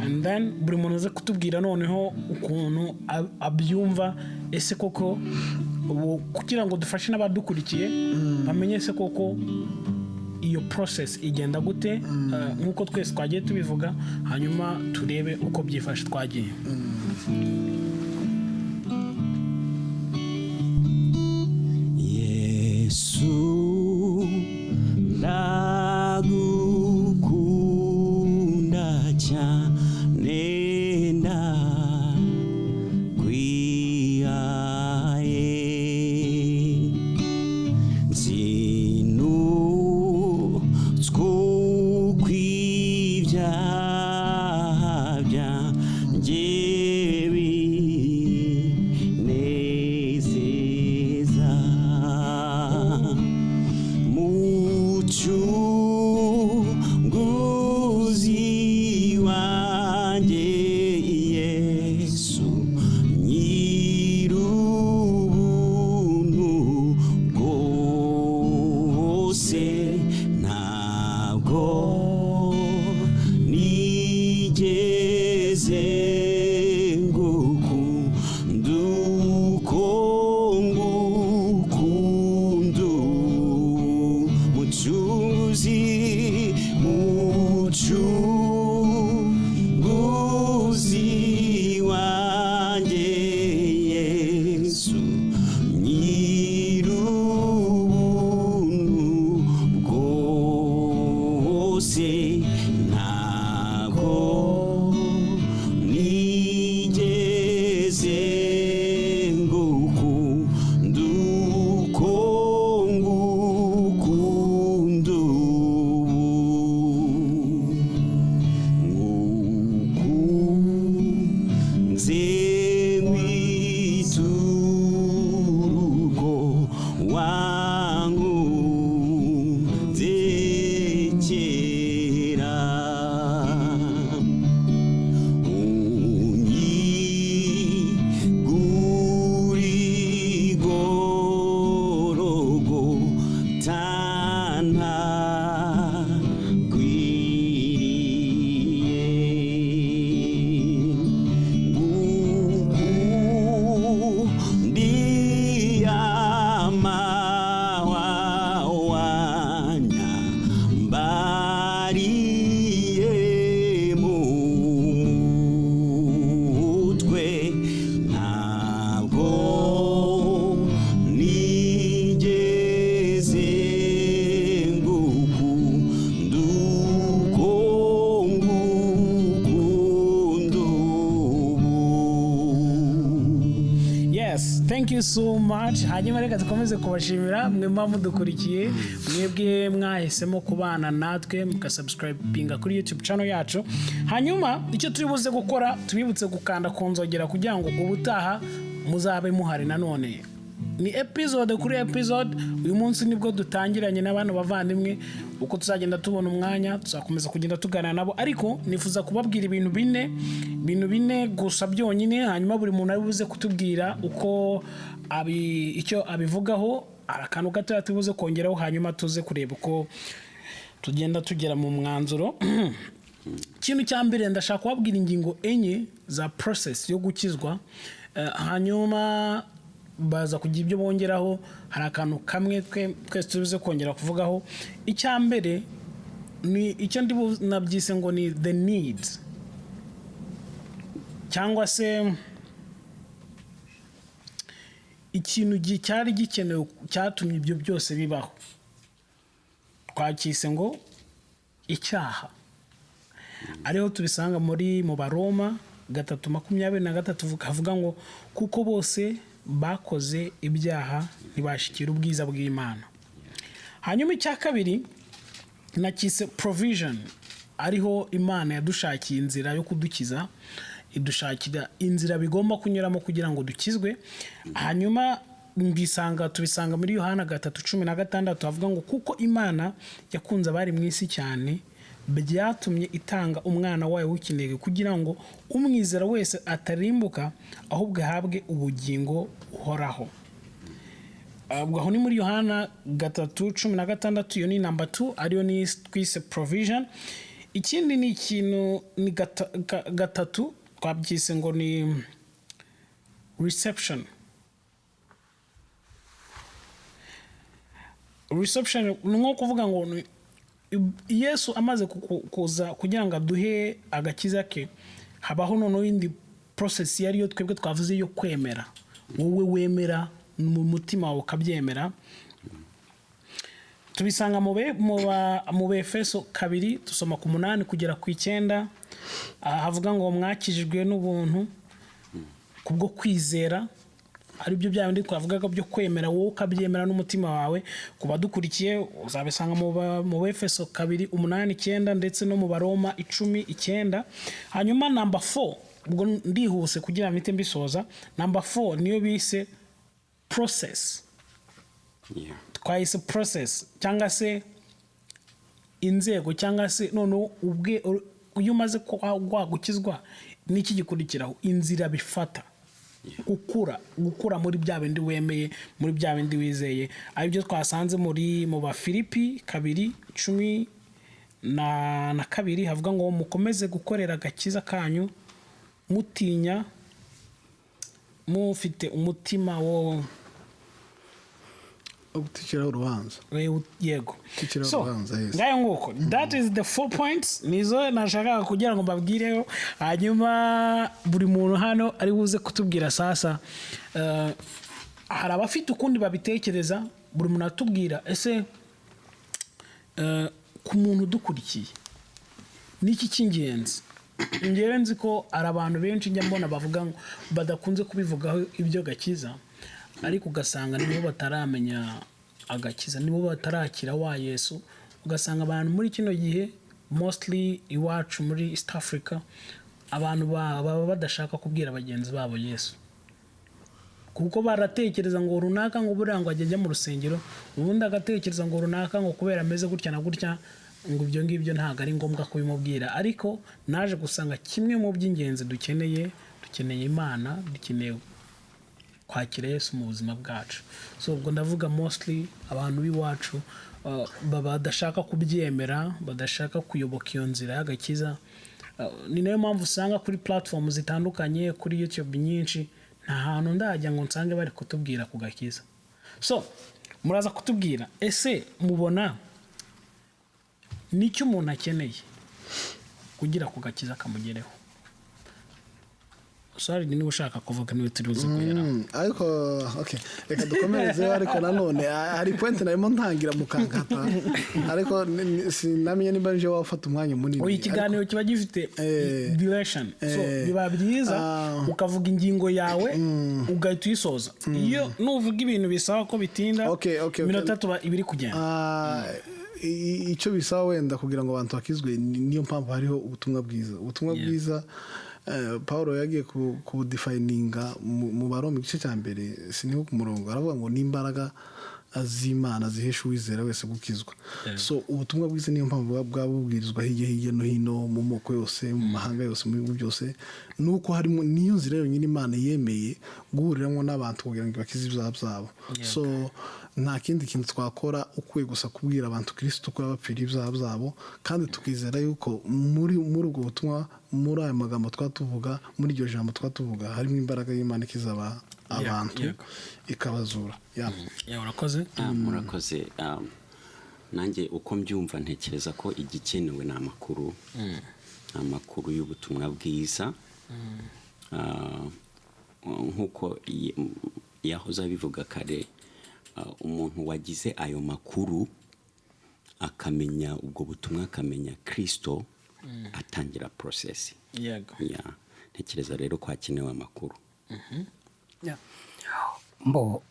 Speaker 4: and then buri muntu aze kutubwira noneho ukuntu abyumva. Ese koko ubu, kugira ngo dufashe n'abadukurikiye bamenye se koko iyo process igenda gute, nk'uko twese twagiye tubivuga, hanyuma turebe uko byifashe. Twagiye.
Speaker 3: Yesu, ndagukunda cyane, ndakwihaye. Nzinutswe kw'ibyaha byanjye binezeza, Mucunguzi wanjye Yesu, nyir'ubuntu bwose, ntabwo nigeze ngukunda uko ngukunda ubu. Mucunguzi, Mucunguzi wanjye Yesu, nyir'ubuntu bwose, ntabwo nigeze ngukunda uko ngukunda ubu. Ngukunze nk'ituruko wankunze kera, unyigurigorogotana kwiriye. Ngukundiyamawanya mbariye mu mutwe, ntabwo nigeze ngukunda uko ngukunda ubu.
Speaker 4: Yes, thank you so much. Hanyuma reka dukomeze kubashimira mwe muba mudukurikiye, mwebwe mwahisemo kubana natwe mugasubscribinga kuri YouTube channel yacu. Hanyuma icyo turi buze gukora, tubibutse gukanda ku nzogera kugira ngo ubutaha muzabe muhari. Nanone ni episode kuri episode. Uyu munsi nibwo dutangiranye n'abana bavandimwe. Uko tuzagenda tubona umwanya, tuzakomeza kugenda tuganira nabo, ariko nifuza kubabwira ibintu bine, ibintu bine gusa byonyine, hanyuma buri muntu ari buze kutubwira uko icyo abivugaho. Hari akantu gatoya tubuze kongeraho, hanyuma tuze kureba uko tugenda tugera mu mwanzuro. Ikintu cya mbere, ndashaka kubabwira ingingo enye za process yo gukizwa. Hanyuma baza kugira ibyo bongeraho. Hari akantu kamwe twese tubuze kongera kuvugaho. Icya mbere ni icyo ndi nabyise ngo ni the needs, cyangwa se ikintu cyari gikenewe cyatumye ibyo byose bibaho. Twakise ngo icyaha, ariho tubisanga muri mu Baroma 3:23, havuga ngo: "Kuko bose bakoze ibyaha, ntibashikira ubwiza bw'Imana." Hanyuma icya kabiri nakise provision, ariho Imana yadushakiye inzira yo kudukiza, idushakira inzira bigomba kunyuramo kugira ngo dukizwe. Hanyuma tubisanga muri Yohana 3:16, havuga ngo: "Kuko Imana yakunze abari mu isi cyane, byatumye itanga umwana wayo w'ikinege kugira ngo umwizera wese atarimbuka, ahubwo ahabwe ubugingo buhoraho. Ubwo aho ni muri Yohana 3:16. Iyo ni number 2, ariyo ni twise provision. Ikindi ni ikintu ni gatatu twabyise ngo ni reception. Reception ni nko kuvuga ngo Yesu amaze kuza kugira ngo aduhe agakiza ke, habaho noneho indi process yari yo twebwe twavuze yo kwemera. Wowe wemera mu mutima wawe ukabyemera. Tubisanga mu Befeso 2, dusoma ku 8 kugera ku 9. Aha havuga ngo mwakijijwe n'ubuntu kubwo kwizera, aribyo bya bindi twavugaga byo kwemera, wowe ukabyemera n'umutima wawe. Ku badukurikiye uzabisanga mu Befeso 2:8-9, ndetse no mu Baroma 10:9. Hanyuma number 4, ubwo ndihuse kugira ngo mpite mbisoza. Number 4 niyo bise process. Twahise process cyangwa se inzego, cyangwa se noneho ubwe iyo umaze gukizwa n'iki gikurikiraho, inzira bifata gukura muri bya bindi wemeye, muri bya bindi wizeye, aribyo twasanze mu Bafilipi 2:12, havuga ngo mukomeze gukorera agakiza kanyu mutinya, mufite umutima wo
Speaker 2: gutikiraho urubanza.
Speaker 4: Yego.
Speaker 2: Gutikiraho
Speaker 4: So,
Speaker 2: urubanza, yes.
Speaker 4: ngayo nguko, that is the four points nizo nashakaga kugira ngo mbabwireho. Hanyuma buri muntu hano ari buze kutubwira sasa, hari abafite ukundi babitekereza, buri muntu atubwira ese, ku muntu udukurikiye niki cy'ingenzi. Njyewe nzi ko hari abantu benshi njya mbona bavuga ngo badakunze kubivugaho ibyo gakiza, ariko ugasanga nibo bataramenya agakiza, nibo batarakira wa Yesu. Ugasanga abantu muri kino gihe, mostly iwacu muri East Africa, abantu baba badashaka kubwira bagenzi babo Yesu, kuko baratekereza ngo runaka ngo buriya ngo ajya mu rusengero, ubundi agatekereza ngo runaka ngo kubera ameze gutya na gutya, ngo ibyo ngibyo ntabwo ari ngombwa kubimubwira. Ariko naje gusanga kimwe mu by'ingenzi dukeneye, dukeneye Imana, dukeneye kwakira Yesu mu buzima bwacu. So ubwo ndavuga mostly abantu b'iwacu, badashaka kubyemera, badashaka kuyoboka iyo nzira y'agakiza. Ni nayo mpamvu usanga kuri platform zitandukanye, kuri YouTube nyinshi, nta hantu ndajya ngo nsange bari kutubwira ku gakiza. So muraza kutubwira ese mubona nicyo umuntu akeneye kugira ku gakiza kamugereho. Sorry, niba ushaka kuvuga niwe turi buze guhera.
Speaker 2: Ariko okay, reka dukomereze. Ariko nanone hari point narimo ntangira mukankata, ariko sinamenye niba nje wafata umwanya munini.
Speaker 4: Oya, ikiganiro kiba gifite duration, so biba byiza ukavuga ingingo yawe ugahita uyisoza. Iyo nuvuga ibintu bisaba ko bitinda, iminota tuba ibiri kugenda.
Speaker 2: Icyo bisaba wenda kugira ngo abantu bakizwe, niyo mpamvu hariho ubutumwa bwiza. Ubutumwa bwiza, Paul yagiye kubudefininga mu Baroma igice cya mbere, siniho ku murongo, aravuga ngo n'imbaraga z'Imana zihesha uwizera wese gukizwa. So ubutumwa bwiza niyo mpamvu bwa bubwirizwa hirya no hino, mu moko yose, mu mahanga yose, mu bihugu byose, nuko harimo niyo nzira yonyine Imana yemeye guhuriramo n'abantu kugira ngo bakize ibyaha byabo. So nta kindi kintu twakora ukwiye gusa kubwira abantu Kristo ko yabapfiriye ibyaha byabo, kandi tukizera yuko muri ubwo butumwa, muri ayo magambo twatuvuga, muri iryo jambo twatuvuga, harimo imbaraga y'Imana ikiza abantu, ikabazura. Yeah.
Speaker 4: Yeah, urakoze.
Speaker 3: Murakoze. Nanjye uko mbyumva, ntekereza ko igikenewe ni amakuru, amakuru y'ubutumwa bwiza. Nk'uko yahoze abivuga kare, umuntu wagize ayo makuru, akamenya ubwo butumwa, akamenya Kirisito, atangira process. Yeah. Ntekereza rero ko hakenewe amakuru.
Speaker 1: Mbo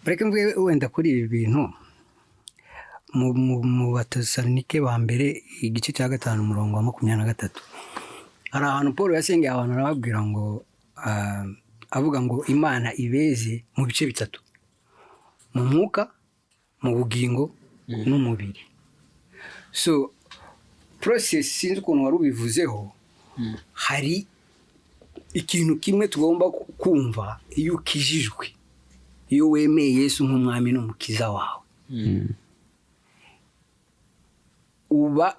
Speaker 1: reka mvuge wenda kuri ibi bintu, mu Batesalonike ba mbere igice cya 5 umurongo wa 23, hari ahantu Paul yasengeye abantu, arababwira ngo, avuga ngo Imana ibeze mu bice bitatu: mu mwuka, mu bugingo n'umubiri. So Process, sinzi ukuntu wari ubivuzeho. Hari ikintu kimwe tugomba kumva: iyo ukijijwe, iyo wemeye Yesu nk'umwami n'umukiza wawe, uba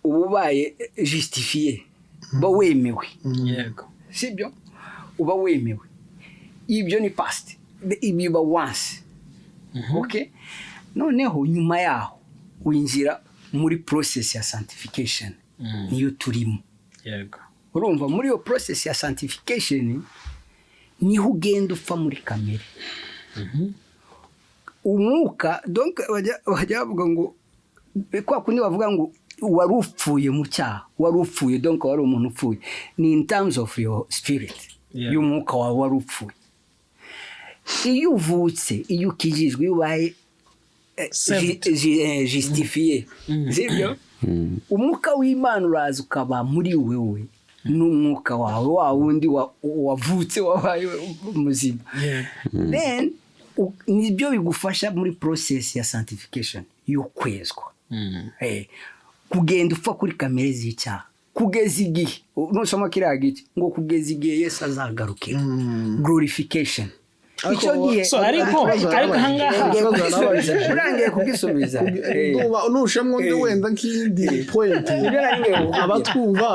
Speaker 1: ubaye justifié, uba wemewe. Sibyo? Uba wemewe. Ibyo ni past, biba once, okay. Noneho nyuma yaho winjira muri process ya sanctification, niyo turimo. Urumva, muri iyo process ya sanctification niho ugenda upfa muri kamere, umwuka. Donc bajya bavuga ngo kwa kundi bavuga ngo wari upfuye mu cyaha, wari upfuye, donc wari umuntu upfuye, ni in terms of your spirit, y'umwuka wawe wari upfuye. Iyo uvutse, iyo ukijijwe, iyo ubaye
Speaker 4: Saved.
Speaker 1: Justifié, sibyo? Umwuka w'Imana uraza ukaba muri wewe n'umwuka wawe wa wundi wavutse, wabaye muzima. Then nibyo bigufasha muri process ya sanctification, yo kwezwa. Kugenda upfa kuri kamere z'icyaha kugeza igihe, nusoma kiriya gice, ngo kugeza igihe Yesu azagarukira, glorification. Icyo gihe
Speaker 4: So, ariko ahangaha-
Speaker 1: urangiye kugisubiza.
Speaker 2: Nushemwo undi wenda nk'iyindi point.
Speaker 1: Nibyo nari ngiye kukubwira.
Speaker 2: Abatwumva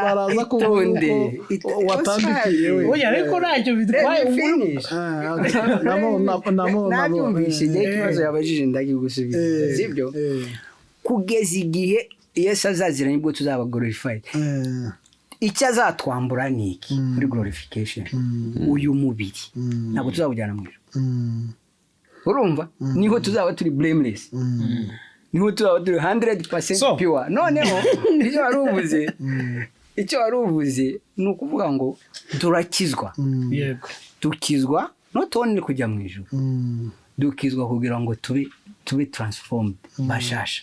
Speaker 2: baraza kumva
Speaker 1: Itonde.
Speaker 2: yuko watandikiye we.
Speaker 4: Oya, ariko ntacyo bitwaye.
Speaker 1: Let me finish.
Speaker 2: Ah, okay. Namo namo namo.
Speaker 1: Nabyumvise igihe ikibazo yabajije, ndagigusubiza, sibyo? Kugeza igihe Yesu azazira, nibwo tuzaba glorified. Icyo azatwambura ni iki muri glorification? Uyu mubiri ntabwo tuzawujyana mu ijuru. Urumva, niho tuzaba turi blameless, niho tuzaba turi 100% pure. Noneho icyo wari uvuze ni ukuvuga ngo turakizwa. Dukizwa not only kujya mu ijuru, dukizwa kugira ngo tube transformed bashasha.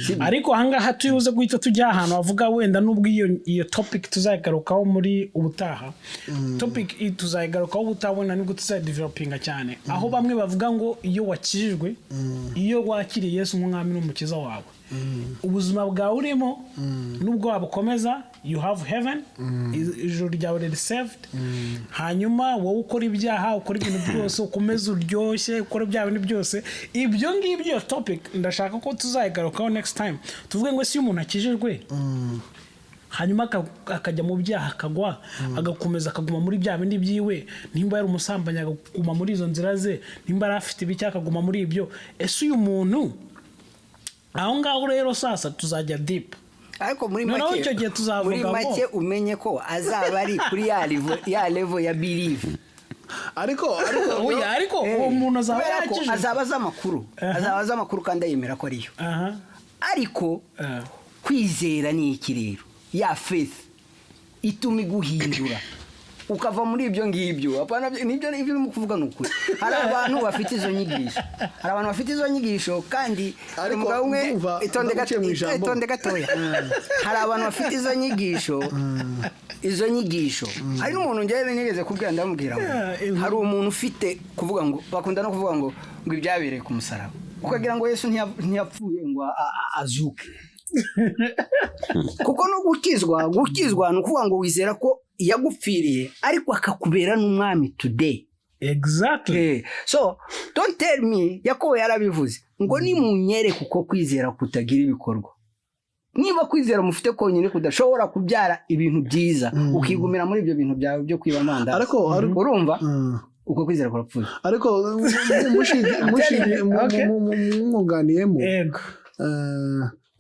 Speaker 1: Sibyo?
Speaker 4: Ariko ahangaha tuyibuze guhita tujya ahantu havuga wenda, nubwo iyo topic tuzayigarukaho muri ubutaha, topic tuzayigarukaho ubutaha, wenda nibwo tuzayidevelopinga cyane, aho bamwe bavuga ngo iyo wakijijwe, iyo wakiriye Yesu nk'umwami n'umukiza wawe, ubuzima bwawe urimo nubwo wabukomeza, you have heaven, ijuru ryawe riri saved. Hanyuma wowe ukora ibyaha, ukora ibintu byose, ukomeze uryoshye, ukora bya bintu byose, ibyo ngibyo. Iyo topic ndashaka ko tuzayigarukaho next time, tuvuge ngo ese iyo umuntu akijijwe, hanyuma akajya mu byaha, akagwa, agakomeza akaguma muri bya bindi byiwe, nimba yari umusambanyi akaguma muri izo nzira ze, nimba yari afite ibiki akaguma muri ibyo, ese uyu muntu aho ngaho rero sasa tuzajya deep.
Speaker 1: Ariko muri
Speaker 4: Noneho
Speaker 1: make,
Speaker 4: icyo gihe tuzavuga
Speaker 1: muri make, umenye ko azaba ari kuri ya level ya belief.
Speaker 2: Ariko
Speaker 4: Oya, ariko uwo muntu azaba
Speaker 1: Kubera ko
Speaker 4: yakijijwe.
Speaker 1: azaba azi amakuru, azaba azi amakuru kandi ayemera ko ariyo. Ariko kwizera ni iki rero? Ya faith ituma iguhindura ukava muri ibyo ngibyo. Apana, nibyo urimo kuvuga ni ukuri. Hari abantu bafite izo nyigisho, hari abantu bafite izo nyigisho kandi hari
Speaker 2: Ariko
Speaker 1: umugabo umwe
Speaker 2: ndumva
Speaker 1: itonde
Speaker 2: ndaguciye mu ijambo.
Speaker 1: Itonde gatoya. Hari abantu bafite izo nyigisho. Hari n'umuntu njyewe nigeze kubwira, ndamubwira ngo hari umuntu ufite kuvuga ngo, bakunda no kuvuga ngo ibyabereye ku musaraba, ukagira ngo Yesu ntiyapfuye ngo azuke. Kuko no gukizwa ni ukuvuga ngo wizera ko yagupfiriye, ariko akakubera n'umwami today. So don't tell me, Yakobo yarabivuze ngo nimunyereke uko kwizera kutagira ibikorwa. Niba kwizera mufite konyine kudashobora kubyara ibintu byiza, ukigumira muri ibyo bintu byawe byo kwiba amandazi, urumva, uko kwizera kurapfuye.
Speaker 2: Ariko mwunganiyemo,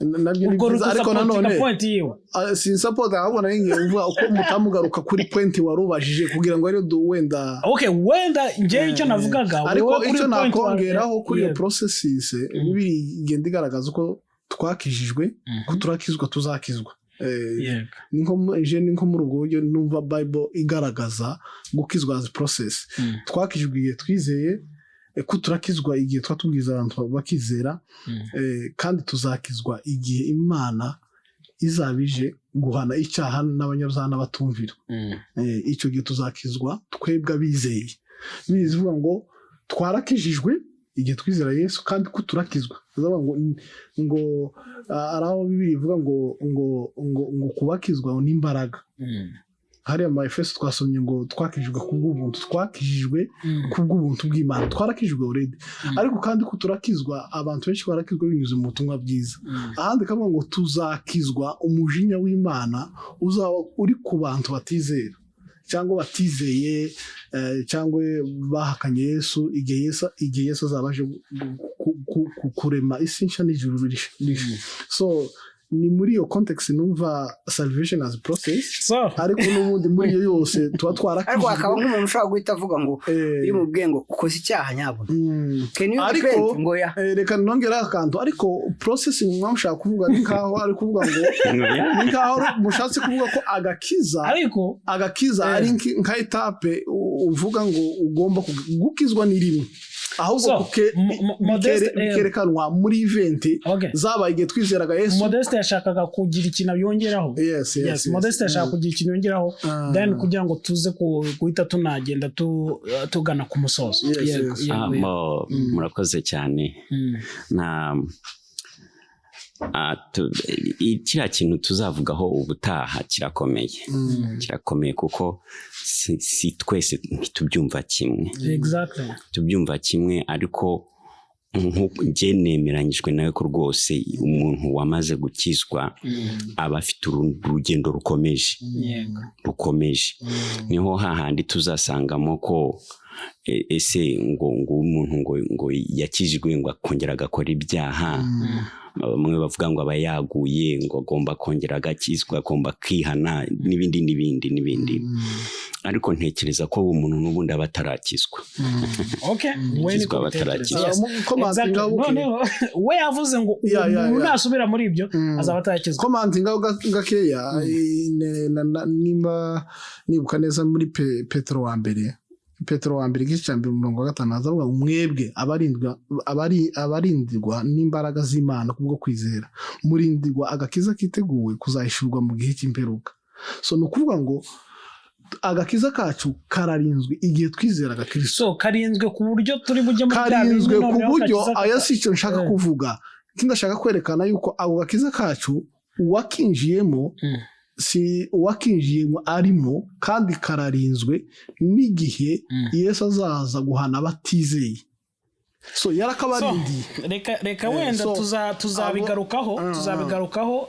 Speaker 2: nabyo ni
Speaker 4: Ubwo
Speaker 2: byiza, ariko
Speaker 4: rukusupportinga
Speaker 2: nanone
Speaker 4: point yiwe.
Speaker 2: Ah, sinsupporta, ahubwo nari ngiye kuvuga uko mutamugaruka kuri point wari ubajije kugira ngo ariyo wenda.
Speaker 4: Okay, wenda njyewe icyo navugaga,
Speaker 2: Ariko
Speaker 4: wowe kuri
Speaker 2: icyo
Speaker 4: point
Speaker 2: nakongeraho kuri iyo processes, Bibiri igenda igaragaza uko twakijijwe, ko turakizwa, tuzakizwa. Ni nko muri ubwo buryo numva Bible igaragaza gukizwa as process. Twakijijwe igihe twizeye, ko turakizwa igihe twatubwiza abantu bakizera, kandi tuzakizwa igihe Imana izaba ije guhana icyaha n'abanyabyaha n'abatumvira. Icyo gihe tuzakizwa twebwe abizeye. Bivuga ngo twarakijijwe igihe twizera Yesu, kandi ko turakizwa Azavuga ngo ari aho Bibiliya ivuga ngo kubakizwa n'imbaraga. Hariya mu Efeso twasomye ngo twakijijwe kubw'ubuntu, twakijijwe kubw'ubuntu bw'Imana, twarakijijwe already. Ariko kandi ko turakizwa, abantu benshi barakizwa binyuze mu butumwa bwiza. Ahandi kavuga ngo tuzakizwa umujinya w'Imana uzaba uri ku bantu batizera cyangwa batizeye, cyangwa bahakanye Yesu, igihe Yesu azaba aje kurema isi nshya n'ijuru rishya. So ni muri iyo context numva salvation as process.
Speaker 4: So
Speaker 2: ariko n'ubundi muri iyo yose tuba
Speaker 1: Ariko hakaba
Speaker 2: twarakijijwe.
Speaker 1: nk'umuntu ushobora guhita avuga ngo iyo umubwiye ngo ukoze icyaha nyabuna, can you
Speaker 2: Ariko
Speaker 1: repent? Ngo ya.
Speaker 2: Reka nongere akantu. Ariko process mwamushaka kuvuga ni nkaho ari kuvuga ngo, ni nkaho mushatse kuvuga ko agakiza
Speaker 4: Ariko
Speaker 2: agakiza ari nka étape uvuga ngo ugomba gukizwa ni rimwe, ahubwo
Speaker 4: So, Modeste,
Speaker 2: bikerekanwa muri event zabaye igihe twizeraga Yesu.
Speaker 4: Modeste yashakaga kugira ikintu yongeraho.
Speaker 2: Yes.
Speaker 4: Yes,
Speaker 2: Yes.
Speaker 4: Modeste yashaka kugira ikintu yongeraho, then kugira ngo tuze guhita tunagenda tugana ku musozo.
Speaker 2: Yes.
Speaker 4: Yego.
Speaker 2: Yes.
Speaker 4: Yego.
Speaker 3: Ah,
Speaker 4: Yego.
Speaker 3: Murakoze cyane. Na kiriya kintu tuzavugaho ubutaha kirakomeye, kirakomeye kuko si twese ntitubyumva kimwe. Tubyumva kimwe, ariko njye nemeranyijwe nawe ko rwose umuntu wamaze gukizwa aba afite urugendo rukomeje, rukomeje. Niho hahandi tuzasangamo ko ese ngo umuntu ngo yakijijwe ngo akongera agakora ibyaha, bamwe bavuga ngo aba yaguye, ngo agomba kongera agakizwa, agomba kwihana n'ibindi n'ibindi n'ibindi. Ariko ntekereza ko uwo muntu n'ubundi aba atarakizwa.
Speaker 4: Okay, we niko
Speaker 3: Gukizwa
Speaker 4: bitekereza.
Speaker 3: batarakizwa.
Speaker 4: Yes.
Speaker 2: Commenting
Speaker 4: Exactly.
Speaker 2: aho, okay.
Speaker 4: Noneho we yavuze ngo uwo muntu nasubira muri ibyo azaba atarakizwa.
Speaker 2: Commenting aho gakeya, nimba nibuka neza muri Petero wa mbere, Petero wa mbere igice cya mbere umurongo wa 5, azavuga ngo mwebwe abarindirwa n'imbaraga z'Imana kubwo kwizera, murindirwa agakiza kiteguwe kuzahishurwa mu gihe cy'imperuka. So ni ukuvuga ngo agakiza kacu kararinzwe igihe twizeraga Kirisito.
Speaker 4: So karinzwe ku buryo turi bujye muri bya bindi
Speaker 2: Karinzwe ku
Speaker 4: noneho
Speaker 2: buryo
Speaker 4: agakiza
Speaker 2: aya si icyo nshaka kuvuga. Ikindi ndashaka kwerekana yuko ako gakiza kacu uwakinjiyemo, si uwakinjiyemo arimo, kandi kararinzwe n'igihe Yesu azaza guhana abatizeye. So yarakabarindiye.
Speaker 4: Reka wenda
Speaker 2: So,
Speaker 4: tuzabigarukaho, tuzabigarukaho,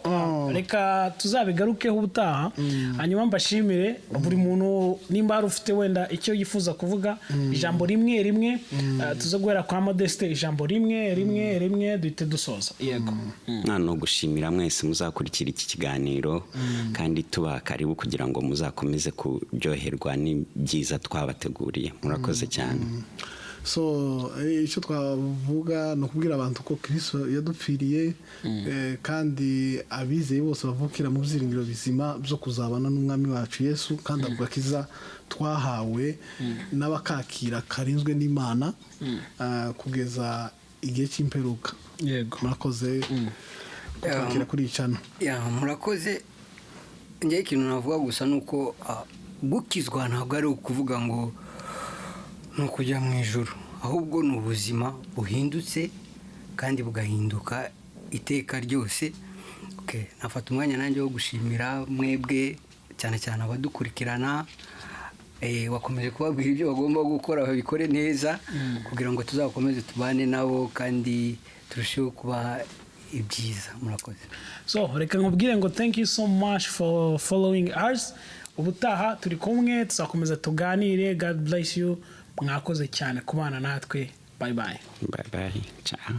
Speaker 4: reka tuzabigarukeho ubutaha. Hanyuma mbashimire buri muntu, nimba hari ufite wenda icyo yifuza kuvuga, ijambo rimwe rimwe, tuze guhera kwa Modeste, ijambo rimwe rimwe rimwe, duhite dusoza. Yego.
Speaker 3: Nta no gushimira mwese muzakurikira iki kiganiro, kandi tubaha karibu kugira ngo muzakomeze kuryoherwa n'ibyiza twabateguriye. Murakoze cyane.
Speaker 2: So icyo twavuga ni ukubwira abantu ko Kirisito yadupfiriye, kandi abizeye bose bavukira mu byiringiro bizima byo kuzabana n'Umwami wacu Yesu, kandi ako gakiza twahawe n'abakakira karinzwe n'Imana kugeza igihe cy'imperuka. Murakoze kutwakira kuri iyi channel.
Speaker 1: Ya, murakoze. Njyewe ikintu navuga gusa ni uko gukizwa ntabwo ari ukuvuga ngo ni ukujya mu ijuru, ahubwo ni ubuzima buhindutse kandi bugahinduka iteka ryose. Okay, nafata umwanya nanjye wo gushimira mwebwe, cyane cyane abadukurikirana. Wakomeje kubabwira ibyo bagomba gukora, babikore neza kugira ngo tuzakomeze tubane nabo kandi turusheho kubaha ibyiza. Murakoze.
Speaker 4: So reka nkubwire ngo thank you so much for following us. Ubutaha turi kumwe, tuzakomeza tuganire. God bless you. Mwakoze cyane kubana natwe. Bye bye.
Speaker 3: Bye bye, ciao.